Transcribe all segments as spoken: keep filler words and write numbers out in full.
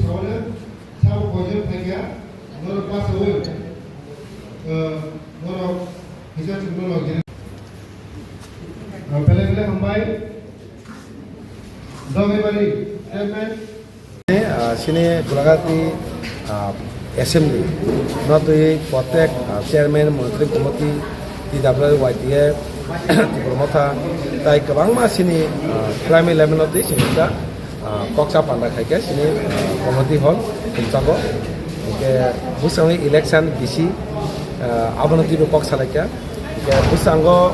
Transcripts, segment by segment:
Sabo koijon phaikha, norok bachaui, eh, norok hisa chukno logir. Eh, belai belai hambai. Dogibari chairman. Ah, sini Gulagati, ah, assembly no twi protek, ah, chairman, monitoring committee, T W Y T F, Tipra Motha, tai kwbangma sini, ah, primary level no twi sini ta ah, koksa panda khaikhe sini, ah, community hall Tumchago. Hingke bwskango election bisi, ah, abono twibo kok salaikha. Hingke bwskango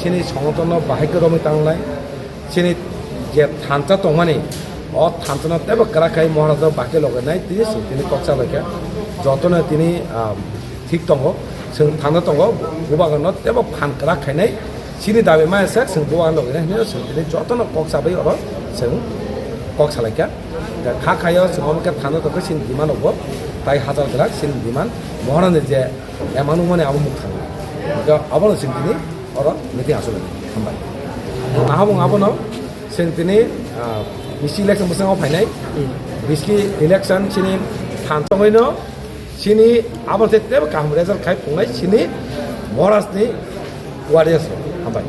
sini songotonno bahai khe romwi tangnai. Sini je thansa tongmani, o thansano teibo kwrak khai Maharajo bahai khe logainai twi sini tini kok salaikha. Jotono tini, ah, thik tongo. Chwng thangna tongo, bubagrano teibo phan kwrak khainai. Chini dabi maya se chwng bubagrano logi nai hinwi chwng tini jotono kok chabai oro chwng kok salaikha. Da kha khaio chwng omo khe thangna tongkhe chini demand rokbo tai hajar kwrak chini demand Maharani je emang nukmani abo muk thangna. Hingkhe abono chwng tini oro meeting aswk hambai. Nahabung abono chwng tini, ah, bisi election bwskango phainai. Bisi election chini than tongwino Chini abo tei tebo kaham result khai phungnai chini Maharajni warriors rok. Hambai.